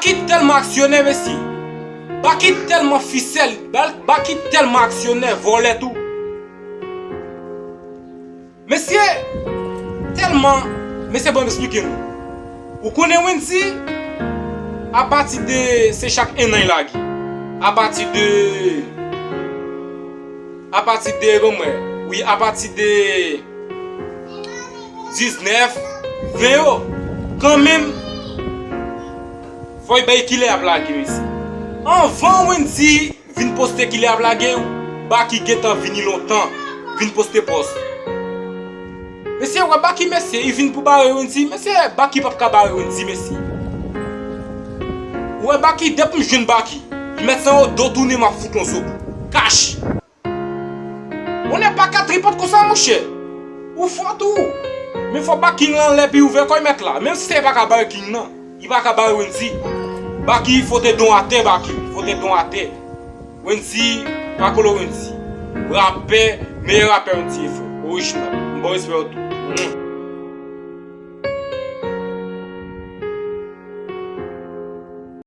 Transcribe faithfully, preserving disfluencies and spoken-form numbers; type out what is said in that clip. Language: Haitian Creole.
Baky tèlman aksyonè, mesye. Baky tèlman fisèl. Ba- Baky tèlman aksyonè, vòlè tou. Mesye, tèlman, mesye, bon, m eksplike nou. Ou konnen Wendy, apati de, se chak ennan l lage. Apati de, apati de, bon, mwen, wi, apati de diznèf, ven yo, kanmenm, fò y bay kilè y ap lage, mesye. Anvan Wendy vin poste kilè y ap lage, Baky gentan vini lontan, vin poste pòs. Mesye, wè Baky, mesye, li vin pou bare Wendy. Mesye, Baky p ap ka bare Wendy, mesye. Ou wè Baky, depi m jwenn Baky, li mèt san yo do tounen, m ap fout yon zo pou kach. On n'est pas quatre tripot konsa, monchè. Ou fò tou. Men fò Baky lan lè pi ouvè kò y mèt la. Menm si se pa ka bare King nan, li pa ka bare Wendy. Baky, fote don atè, Baky, fote don atè. Wendy, pa kolo Wendy. Rapè, meyè rapè Wendy ye, frè. Orijinal. M ba w respè w tou.